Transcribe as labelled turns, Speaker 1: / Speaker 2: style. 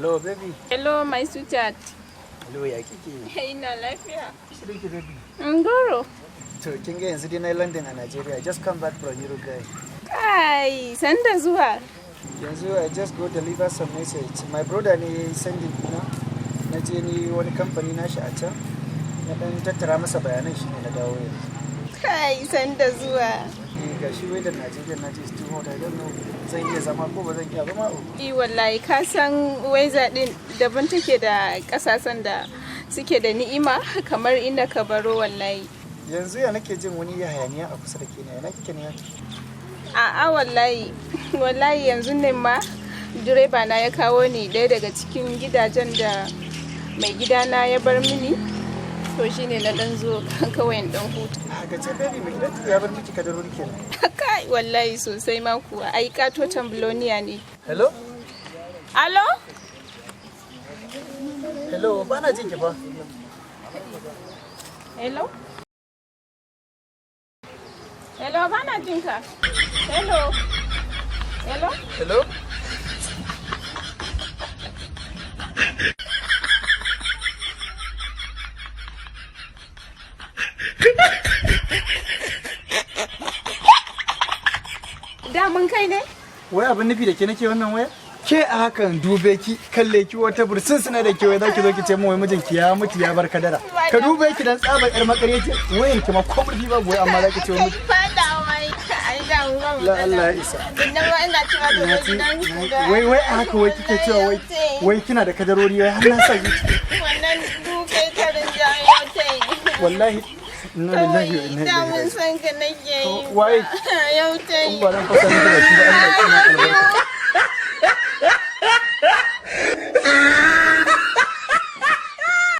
Speaker 1: Hello, baby.
Speaker 2: Hello, my sweetheart.
Speaker 1: Hello, ya kike?
Speaker 2: Ina lafiya.
Speaker 1: Shirin ki, baby.
Speaker 2: Ngoro.
Speaker 1: To, kin ga yanzu dai na London a Nigeria. I just come back from Uruguay.
Speaker 2: Kai, sanda zuwa.
Speaker 1: Yanzu I just go deliver some message. My brother ne ya yi sending dina. Na je ni wani kamfani nashi a can. Na dan tattara masa bayanan, shi ne na dawo yanzu.
Speaker 2: Kai, sanda zuwa.
Speaker 1: Eh, ga shi weather Nigeria na ji is too hot. I don't know zan iya zama ko ba zan iya ba ma.
Speaker 2: I wallahi, ka san weather din daban take da kasashen da suke da ni'ima kamar inda ka baro, wallahi.
Speaker 1: Yanzu ya nake jin wani hayaniya a kusa da ke ne. Ina kike ne?
Speaker 2: A'a, wallahi, wallahi yanzu ne ma direba na ya kawo ni ɗaya daga cikin gidajen da mai gidana ya bar mini. To, shine na dan zo kawai in dan huta.
Speaker 1: A ga ce, baby, mai gidan ya bar miki kadarori kenan.
Speaker 2: Kai, wallahi sosai ma kuwa. Ai katotan billionaire ne.
Speaker 1: Hello?
Speaker 2: Alo?
Speaker 1: Hello, ba na jin ki fa.
Speaker 2: Hello? Hello, bana jin ka. Hello? Hello?
Speaker 1: Hello?
Speaker 2: Damun kai ne?
Speaker 1: Wai abin nufi da ke nake wannan waya? Ke a hakan dube ki, kalle ki, wata bursun suna da ke, wai zaki zo ki ce min wai mijinki ya mutu ya bar kadara. Ka dube ki dan tsabar yar makarya ce, wayan ki ma ko murfi babu, wai amma zaki ce wai miji.
Speaker 2: Fada wai. Ai da mu ba.
Speaker 1: La Allah ya isa.
Speaker 2: Idan ma ina cewa to
Speaker 1: Na ci-
Speaker 2: gidan.
Speaker 1: Wai wai a haka wai kike cewa wai wai kina da kadarori, wai har na sa zuci.
Speaker 2: Wannan dukai karin jayo tai.
Speaker 1: Wallahi inna lillahi wa inna
Speaker 2: Da
Speaker 1: ilaihi
Speaker 2: mun
Speaker 1: raji'un.
Speaker 2: san ka nake yi.
Speaker 1: Waye?
Speaker 2: Yau tai.
Speaker 1: In ba dan fasa miki baki ba, Allah ya tsina albarka.